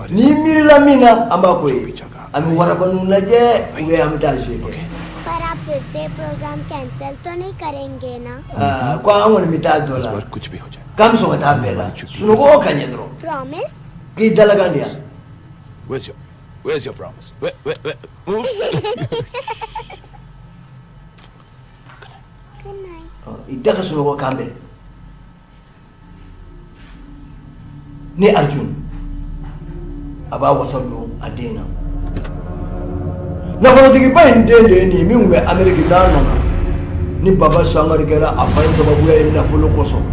Speaker 2: N'i miirila min na, an b'a ko ye, an bɛ warabaninw lajɛ ou bien an bɛ taa jouer kɛ.
Speaker 12: पर आप फिर से programme cancel तो नहीं करेंगे ना?
Speaker 2: Aa, ko an kɔni bɛ taa dɔ la.
Speaker 10: कुछ भी हो जाए.
Speaker 2: K'an bɛ sɔn ka taa bɛɛ la, sunɔgɔ ka ɲɛ dɔrɔn.
Speaker 12: Promise.
Speaker 2: K'i dalakan di yan.
Speaker 10: Where's your promise? Where, move.
Speaker 12: Good night.
Speaker 2: I da ka sunɔgɔ, kan bɛn. Ne Arjun, a b'a wasa don a den na. Nafolotigiba in den de ye nin ye, min tun bɛ Ameriki, n'a nana ni Baba Sankari kɛra a fa in sababuya ye nafolo kosɔn.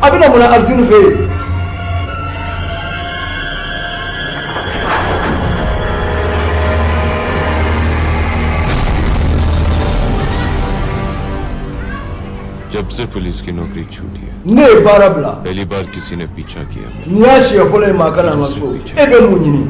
Speaker 2: A bɛna mun na Arjun fɛ yen?
Speaker 10: जब से पुलिस की नौकरी छूटी है,
Speaker 2: Ne ye baara bila,
Speaker 10: पहली बार किसी ने पीछा किया मेरा।
Speaker 2: nin y'a siɲɛ fɔlɔ ye maa ka na n ka so. E bɛ mun ɲini?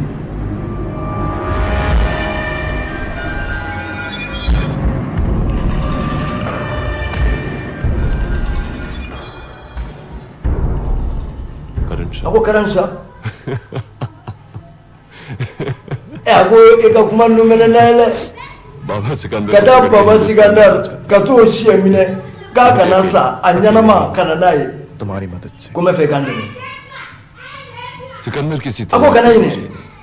Speaker 10: Karan
Speaker 2: A ko Karan Shah. Ɛ, a ko e ka kuma ninnu mɛnɛ n'a ye dɛ.
Speaker 10: Baba Sikandar
Speaker 2: Ka taa
Speaker 10: को पकड़ के
Speaker 2: Baba
Speaker 10: Hindustan
Speaker 2: Sikandar ka t'o siɲɛ minɛ k'a kana sa a ɲɛnama ka na n'a ye.
Speaker 6: तुम्हारी मदद से.
Speaker 2: Ko n bɛ fɛ i k'an dɛmɛ.
Speaker 10: Sikandar किसी
Speaker 2: A ko kana ɲinɛ,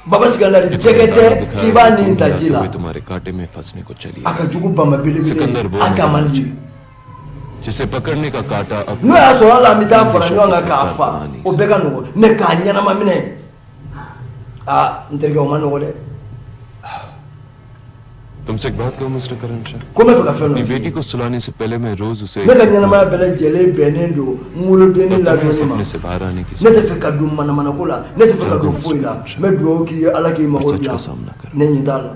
Speaker 2: Baba Sikandar jɛgɛ tɛ k'i b'a nin ta ji la.
Speaker 10: हुए तुम्हारे कांटे में फंसने को चली.
Speaker 2: A ka jugu bama belebele,
Speaker 10: Sikandar वो
Speaker 2: a ta man di.
Speaker 10: जिसे पकड़ने का कांटा अब
Speaker 2: N'o y'a sɔrɔ hali an bɛ taa fara ɲɔgɔn kan k'a fa, o bɛɛ ka nɔgɔn, mɛ k'a ɲɛnama minɛ, aa, n terikɛ, o ma nɔgɔ dɛ.
Speaker 10: तुमसे एक बात कहूँ मिस्टर करण Shah?
Speaker 2: Ko n bɛ fɛ ka fɛn dɔ
Speaker 10: अपनी
Speaker 2: f'i ye.
Speaker 10: बेटी को सुलाने से पहले मैं रोज उसे
Speaker 2: Ne ka ɲɛnamaya bɛɛ lajɛlen bɛnnen don n wolodenni ladonni ma.
Speaker 10: सपने से बाहर आने की
Speaker 2: Ne tɛ fɛ ka don manamanako la, ne tɛ fɛ ka don foyi la. N bɛ dugawu k'i ye, Ala k'i mago dilan. Ne ɲɛ t'a la,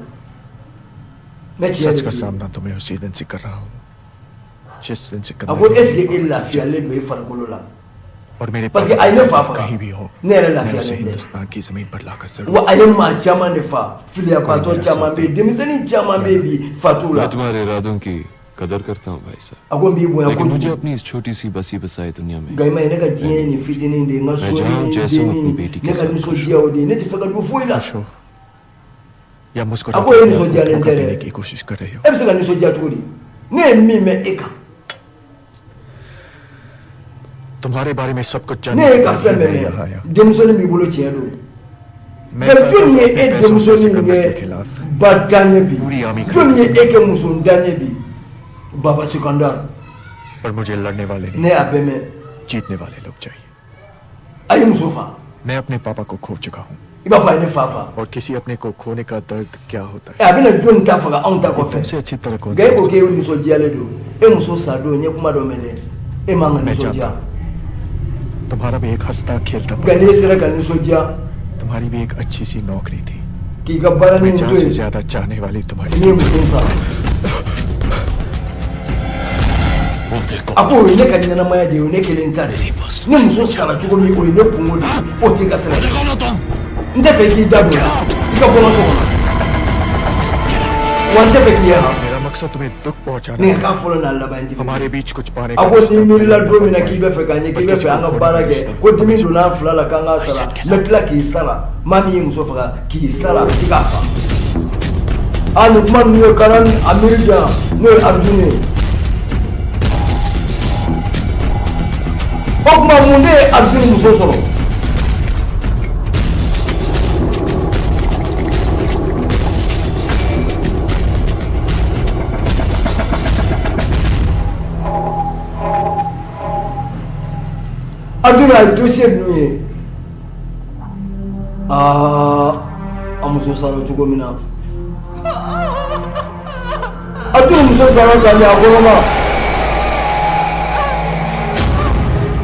Speaker 2: n bɛ tiɲɛ
Speaker 6: सच
Speaker 2: de
Speaker 6: का
Speaker 2: f'i ye.
Speaker 6: सामना तो मैं उसी दिन से कर रहा हूँ जिस दिन
Speaker 2: A
Speaker 6: Sikandar
Speaker 2: ko est ce que e lafiyalen don i farikolo la?
Speaker 6: और मेरे
Speaker 2: Parce que a ye ne fa faga,
Speaker 6: कहीं भी हो,
Speaker 2: ne yɛrɛ
Speaker 6: मैं उसे
Speaker 2: lafiyalen tɛ.
Speaker 6: हिंदुस्तान की जमीन पर लाकर जरूर
Speaker 2: Wa a ye maa caman de fa, filiyabatɔ caman bɛ yen, denmisɛnnin caman bɛ yen bi fa t'u la.
Speaker 10: मैं तुम्हारे इरादों की कदर करता हूँ भाई साहब,
Speaker 2: A ko n b'i bonya
Speaker 10: लेकिन मुझे
Speaker 2: kojugu.
Speaker 10: अपनी इस छोटी सी बसी बसाई दुनिया में
Speaker 2: Nka i ma ye, ne ka diɲɛ ye nin fitinin de ye, n ka
Speaker 10: मैं
Speaker 2: so
Speaker 10: जहाँ
Speaker 2: ni
Speaker 10: जैसे हूँ अपनी
Speaker 2: denni,
Speaker 10: बेटी
Speaker 2: ne
Speaker 10: के
Speaker 2: ka
Speaker 10: साथ खुश हूँ।
Speaker 2: nisɔndiya o de ye, ne tɛ fɛ ka don foyi la.
Speaker 6: या मुझको
Speaker 2: A ko e nisɔndiyalen
Speaker 6: धोखा
Speaker 2: tɛ
Speaker 6: देने
Speaker 2: dɛ.
Speaker 6: की कोशिश कर रही हो।
Speaker 2: E bɛ se ka nisɔndiya cogo di? Ne ye min mɛn e kan,
Speaker 6: तुम्हारे बारे में सब कुछ
Speaker 2: ne
Speaker 6: जानने
Speaker 2: ye
Speaker 6: के
Speaker 2: ka
Speaker 6: बाद
Speaker 2: fɛn
Speaker 6: ही
Speaker 2: bɛɛ
Speaker 6: मैं यहाँ
Speaker 2: mɛn.
Speaker 6: आया।
Speaker 2: Denmisɛnnin b'i bolo, tiɲɛ don.
Speaker 6: मैं
Speaker 2: Nka
Speaker 6: चाहता
Speaker 2: jɔnni
Speaker 6: हूँ
Speaker 2: ye
Speaker 6: अपने
Speaker 2: e
Speaker 6: पैसों से
Speaker 2: denmusonin
Speaker 6: Sikandar
Speaker 2: kɛ
Speaker 6: के खिलाफ
Speaker 2: badan ye bi?
Speaker 6: पूरी आर्मी खड़ी
Speaker 2: Jɔnni ye
Speaker 6: कर
Speaker 2: e kɛ musondan ye bi? Baba Sikandar,
Speaker 6: पर मुझे लड़ने वाले
Speaker 2: ne
Speaker 6: नहीं,
Speaker 2: y'a bɛɛ mɛn.
Speaker 6: जीतने वाले लोग चाहिए।
Speaker 2: A ye muso fa.
Speaker 6: मैं अपने पापा को खो चुका हूँ
Speaker 2: I b'a fɔ a ye ne fa fa.
Speaker 6: और किसी अपने को खोने का दर्द क्या होता
Speaker 2: Ɛ, a bɛna jɔnni ta faga anw ta
Speaker 6: है
Speaker 2: kɔfɛ?
Speaker 6: तुमसे अच्छी तरह कौन
Speaker 2: Nka e ko
Speaker 6: समझ
Speaker 2: k'e nisɔndiyalen don. E muso sa don, n ye kuma dɔ mɛn dɛ. E man ka
Speaker 6: मैं
Speaker 2: nisɔndiya.
Speaker 6: जानता हूँ तुम्हारा भी एक हंसता खेलता
Speaker 2: Nka n'e
Speaker 6: परिवार,
Speaker 2: sera ka nisɔndiya
Speaker 6: तुम्हारी भी एक अच्छी सी नौकरी थी।
Speaker 2: k'i ka baara
Speaker 6: मैं
Speaker 2: nin
Speaker 6: जान
Speaker 2: to
Speaker 6: से
Speaker 2: yen,
Speaker 6: ज्यादा चाहने वाली तुम्हारी
Speaker 2: n'i ye muso in fa. A ko o ye ne ka ɲɛnamaya de ye, o ye ne kelen ta de ye. Ne muso sara cogo min, o ye ne kungo de ye, o t'i ka sira ye. N tɛ fɛ i k'i da don o la, i ka bɔ n ka so kɔnɔ. Wa n tɛ fɛ k'i ye han.
Speaker 6: मेरा मकसद तुम्हें दुख पहुंचाना
Speaker 2: Ne ka k'a fɔlɔ n'a laban ye.
Speaker 6: हमारे बीच कुछ पाने
Speaker 2: A
Speaker 6: का
Speaker 2: ko
Speaker 6: रिश्ता
Speaker 2: n'i miirila
Speaker 6: पहले
Speaker 2: don min na
Speaker 6: न
Speaker 2: k'i
Speaker 6: बन
Speaker 2: bɛ fɛ k'an ye, k'i
Speaker 6: पर
Speaker 2: bɛ
Speaker 6: किसी
Speaker 2: fɛ an
Speaker 6: को
Speaker 2: ka
Speaker 6: खोने
Speaker 2: baara
Speaker 6: का
Speaker 2: kɛ,
Speaker 6: रिश्ता
Speaker 2: ko dimi donna an fila la k'an k'a sara, n bɛ tila k'i sara. Maa min y'i muso faga, k'i sara, i k'a fa. A nin kuma ninnu ye Karan a miiri jan, n'o ye Arjun ye. O tuma mun de ye Arjun muso sɔrɔ? Arjun a ye dossier ninnu ye. Aa, a muso sara cogo min na. Arjun muso sara ka ɲɛ a kɔnɔma.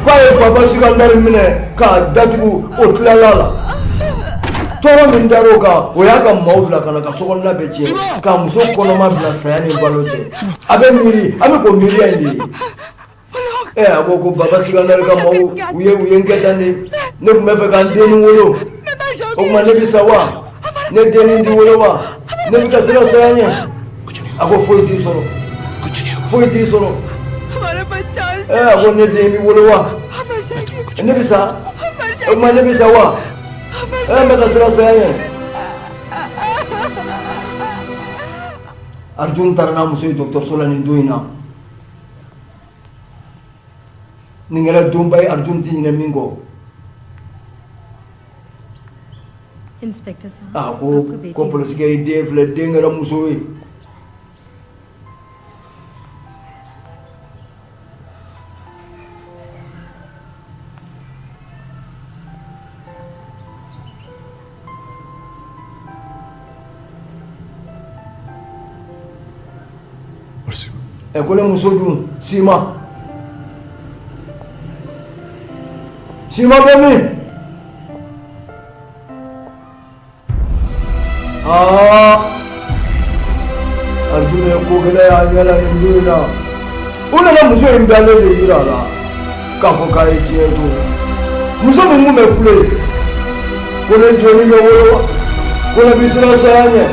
Speaker 2: K'a ye Baba Sikandari minɛ k'a datugu, o tilala la. Tɔɔrɔ min dar'o kan, o y'a ka maaw bila ka na ka sokɔnɔna bɛɛ tiɲɛ, k'a muso kɔnɔma bila saya ni balo cɛ. A bɛ miiri, an bɛ k'o miiriya in de ye. Ɛ, a ko ko Baba Sikandari ka maaw u ye n kɛ tan de. Ne tun bɛ fɛ ka n dennin wolo. O tuma ne bɛ sa wa? Ne dennin ti wolo wa? Ne bɛ ka siran saya ɲɛ. A ko foyi t'i sɔrɔ, foyi t'i sɔrɔ. Ɛ, a ko ne den bɛ wolo wa? Ne bɛ sa. O tuma ne bɛ sa wa? Ɛ, n bɛ ka siran saya ɲɛ. Arjun taara n'a muso ye dɔgɔtɔrɔso la nin don in na. Nin kɛra donba ye, Arjun tɛ ɲinɛ min kɔ.
Speaker 7: Inspector साहब,
Speaker 2: A ko
Speaker 7: आपका बेटी
Speaker 2: ko polisikɛ, i den filɛ, den kɛra muso ye. Ɛ, ko ne muso dun, Sima, Sima bɛ min? Aa, Arjun ye ko gɛlɛn y'a ɲɛ la nin don in na. U nana muso in dalen de yira a la k'a fɔ k'a ye diɲɛ to. Muso min kun bɛ kule ko ne denni bɛ wolo wa, ko ne bɛ siran saya ɲɛ,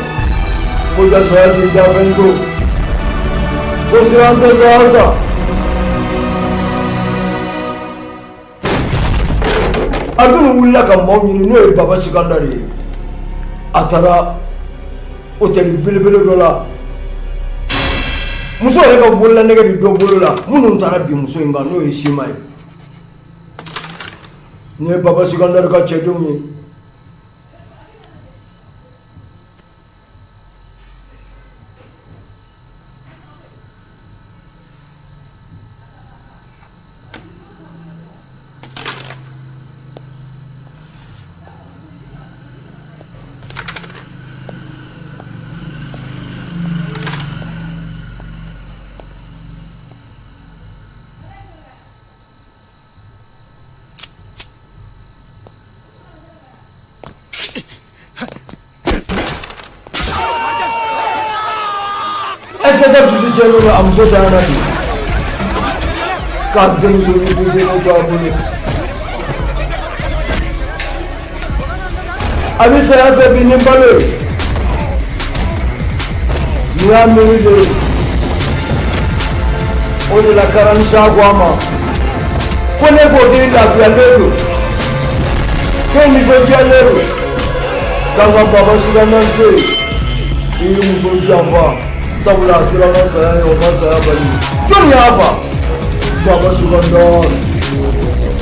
Speaker 2: ko ja saya t'i dafɛn to, ko siran tɛ saya sa. Arjun wulila ka maaw ɲini, n'o ye Baba Sikandari ye. A taara hôtel belebele dɔ la. Muso yɛrɛ ka bololanɛgɛ bɛ dɔ bolo la, minnu taara bin muso in kan, n'o ye Sima ye. Nin ye Baba Sikandari ka cɛdenw ye. Inspecteur dusu tiɲɛnen don, a muso tanyana bi k'a denmuso ni den to a bolo. A bɛ saya fɛ bi ni balo ye. Nin y'a miiri de ye. O de la Karansa ko a ma ko ne ko k'i lafiyalen don, k'e nisɔndiyalen don, k'an ka Baba Sikandar to yen, i y'i muso janfa, sabula a siranna saya ɲɛ, o ma saya bali. Jɔnni y'a fa? Baba Sikandar.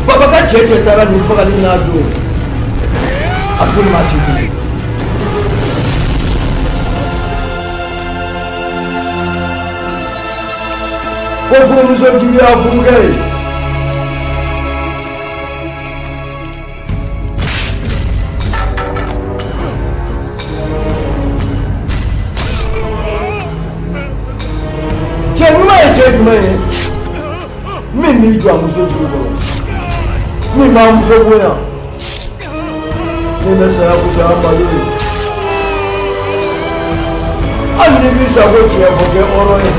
Speaker 2: Baba ka cɛ cɛ taara nin fagali n'a don, a ko maa si tɛ. Ko furumuso juguya furukɛ ye. Cɛ ɲuman ye cɛ jumɛn ye? Min b'i jɔ a muso jigi kɔrɔ, min b'a muso bonya, min bɛ saya fisaya malo ye. Hali n'i b'i sago tiɲɛ fɔ, kɛ hɔrɔn ye.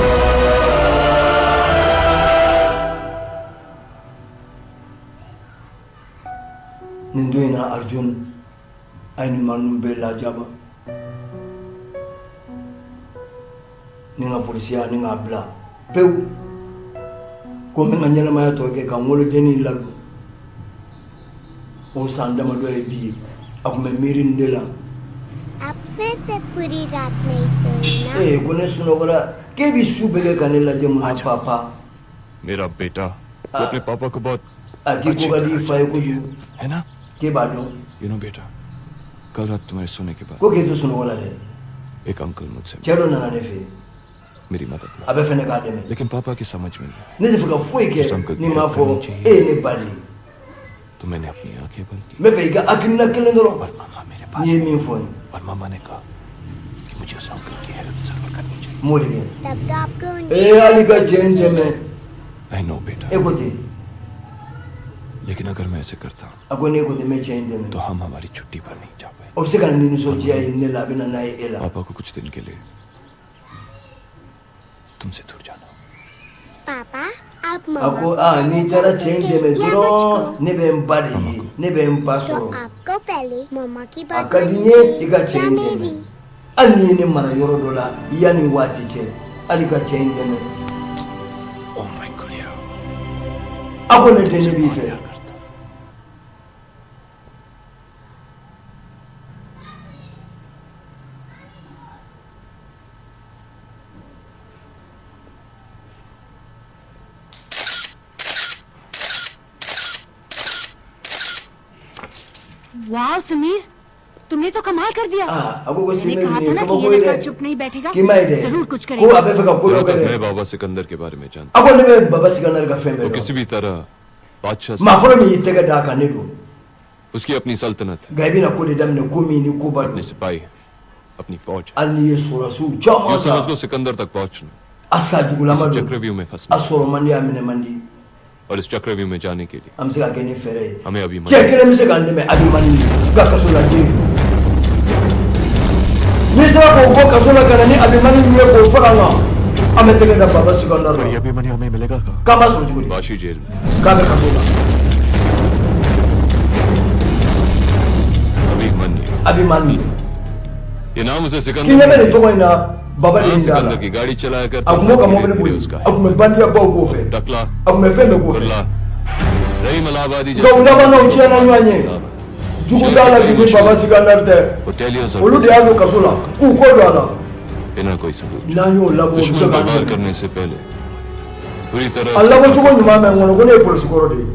Speaker 2: Nin don in na, Arjun a ye nin maa ninnu bɛɛ lajaba ni ka polisiya ni k'a bila pewu, ko n bɛ n ka ɲɛnamaya tɔ kɛ ka n wolodennin ladon. O san damadɔ ye bi ye, a tun bɛ miiri nin de la.
Speaker 12: आप फिर से पूरी रात नहीं सोए ना?
Speaker 2: Ee, ko ne sunɔgɔra, k'e bɛ su bɛɛ kɛ ka ne lajɛ mun na, papa?
Speaker 6: मेरा बेटा तो अपने पापा को बहुत
Speaker 2: A k'i ko ka di i fa ye kojugu.
Speaker 6: है ना?
Speaker 2: K'e b'a dɔn.
Speaker 6: You know बेटा, कल रात तुम्हारे सोने के बाद
Speaker 2: Ko k'e to sunɔgɔ la dɛ,
Speaker 6: एक अंकल मुझसे
Speaker 2: cɛ dɔ nana ne fɛ yen.
Speaker 6: मेरी मदद में,
Speaker 2: A bɛ fɛ ne k'a dɛmɛ.
Speaker 6: लेकिन पापा की समझ में नहीं आया।
Speaker 2: Ne tɛ fɛ ka foyi
Speaker 6: उस
Speaker 2: kɛ
Speaker 6: uncle
Speaker 2: ni
Speaker 6: की
Speaker 2: m'a
Speaker 6: help
Speaker 2: fɔ
Speaker 6: करनी चाहिए
Speaker 2: e ye ne ba de ye.
Speaker 6: तो मैंने अपनी आंखें बंद की
Speaker 2: N bɛ fɛ i ka hakilina kelen dɔrɔn
Speaker 6: और मामा मेरे पास
Speaker 2: n'i ye
Speaker 6: आए
Speaker 2: min fɔ n ye,
Speaker 6: और मामा ने कहा कि मुझे उस अंकल की हेल्प जरूर करनी चाहिए।
Speaker 2: N b'o de kɛ.
Speaker 12: तब तो आपको उनकी
Speaker 2: Ee, hali ka cɛ in dɛmɛ.
Speaker 6: I know बेटा,
Speaker 2: E ko ten.
Speaker 6: लेकिन अगर मैं ऐसे करता
Speaker 2: A ko n'e ko ten, n bɛ cɛ in dɛmɛ.
Speaker 6: तो हम हमारी छुट्टी पर नहीं जा पाए।
Speaker 2: O bɛ se ka na ni nisɔndiya ye ne la, a bɛ na n'a ye e la.
Speaker 6: पापा को कुछ दिन के लिए तुमसे दूर जाना।
Speaker 12: पापा, आप
Speaker 2: A
Speaker 12: mama
Speaker 2: ko
Speaker 12: को
Speaker 2: aa,
Speaker 12: पहले
Speaker 2: n'i taara cɛ in
Speaker 12: चाहते
Speaker 2: dɛmɛ
Speaker 12: थे या
Speaker 2: dɔrɔn,
Speaker 12: मुझको?
Speaker 2: ne bɛ n ba de ye, ne bɛ n ba
Speaker 12: तो
Speaker 2: sɔrɔ.
Speaker 12: आपको पहले मम्मा की
Speaker 2: A
Speaker 12: बात
Speaker 2: ka di
Speaker 12: माननी
Speaker 2: n ye i
Speaker 12: चाहिए
Speaker 2: ka cɛ
Speaker 12: या
Speaker 2: in dɛmɛ.
Speaker 12: मेरी?
Speaker 2: Hali n'i ye ne mara yɔrɔ dɔ la yanni waati cɛ, hali ka cɛ in dɛmɛ.
Speaker 6: Oh my गुड़िया,
Speaker 2: A ko ne den, ne b'i fɛ.
Speaker 7: वाह समीर, तुमने तो कमाल कर दिया।
Speaker 2: Ah, a ko
Speaker 7: मैंने
Speaker 2: Samir,
Speaker 7: कहा
Speaker 2: nin
Speaker 7: था
Speaker 2: ye
Speaker 7: ना कि
Speaker 2: kabako
Speaker 7: ये
Speaker 2: ye
Speaker 7: लड़का
Speaker 2: dɛ.
Speaker 7: चुप नहीं बैठेगा,
Speaker 2: K'i m'a ye dɛ,
Speaker 7: जरूर कुछ
Speaker 2: ko
Speaker 7: करेगा।
Speaker 2: a bɛ fɛ ka ko dɔ
Speaker 6: जहाँ
Speaker 2: kɛ
Speaker 6: तक
Speaker 2: dɛ.
Speaker 6: मैं बाबा सिकंदर के बारे में जानता
Speaker 2: A ko ne bɛ Baba Sikandar ka fɛn
Speaker 6: हूँ, वो
Speaker 2: bɛɛ dɔn.
Speaker 6: किसी भी तरह बादशाह से
Speaker 2: Maa fɔlɔ min y'i tɛgɛ d'a kan, ne don.
Speaker 6: उसकी अपनी सल्तनत है,
Speaker 2: Nka i bɛna ko de daminɛ, ko min ni koba don.
Speaker 6: अपने सिपाही है, अपनी फौज है।
Speaker 2: Hali n'i ye sɔrɔdasiw
Speaker 6: यूं
Speaker 2: caman
Speaker 6: समझ
Speaker 2: ta,
Speaker 6: लो सिकंदर तक पहुंचना
Speaker 2: a sa jugulama
Speaker 6: इस
Speaker 2: don,
Speaker 6: चक्रव्यूह में
Speaker 2: a
Speaker 6: फंसना
Speaker 2: sɔrɔ man di, a minɛ man di.
Speaker 6: और इस चक्रव्यूह में जाने के लिए
Speaker 2: An bɛ se ka kɛ ni fɛɛrɛ ye.
Speaker 6: हमें अभी
Speaker 2: Cɛ kelen bɛ se k'an dɛmɛ, Abimani ka kaso la den. N'i sera k'o bɔ kaso la ka na ni Abimani ye k'o faga an kan, an bɛ tɛgɛ da Baba Sikandar la.
Speaker 6: ये अभिमन्यु हमें मिलेगा कहाँ?
Speaker 2: K'an b'a sɔrɔ cogo di?
Speaker 6: Vashi jail में।
Speaker 2: K'a bɛ kaso la.
Speaker 6: Abhimanyu,
Speaker 2: Abimani.
Speaker 6: ये नाम उसे
Speaker 2: K'i
Speaker 6: Sikandar
Speaker 2: ɲɛ bɛ nin tɔgɔ in na, Baba de ye
Speaker 6: हाँ,
Speaker 2: n d'a la.
Speaker 6: Sikandar की गाड़ी चलाया करता
Speaker 2: A tun b'o ka
Speaker 6: था,
Speaker 2: mobili
Speaker 6: धीरे-धीरे
Speaker 2: boli,
Speaker 6: उसका
Speaker 2: a tun bɛ bandiyabaw k'o fɛ,
Speaker 6: Takla,
Speaker 2: a tun bɛ fɛn bɛɛ k'o fɛ.
Speaker 6: Kurla, Rahim Allahabadi
Speaker 2: Nka u laban na, u tiɲɛna ɲɔgɔn ye. Jugu t'a la bi ni Baba Sikandar tɛ.
Speaker 6: Hoteliers और
Speaker 2: Olu de y'a don kaso la k'u kɔ don a la.
Speaker 6: बिना कोई सबूत
Speaker 2: N'an y'o labɔ, o bɛ se
Speaker 6: दुश्मन
Speaker 2: k'an
Speaker 6: पर वार
Speaker 2: dɛmɛ.
Speaker 6: करने से पहले पूरी तरह
Speaker 2: A labɔcogo ɲuman bɛ n kɔnɔ, ko ne ye polisi kɔrɔ de ye.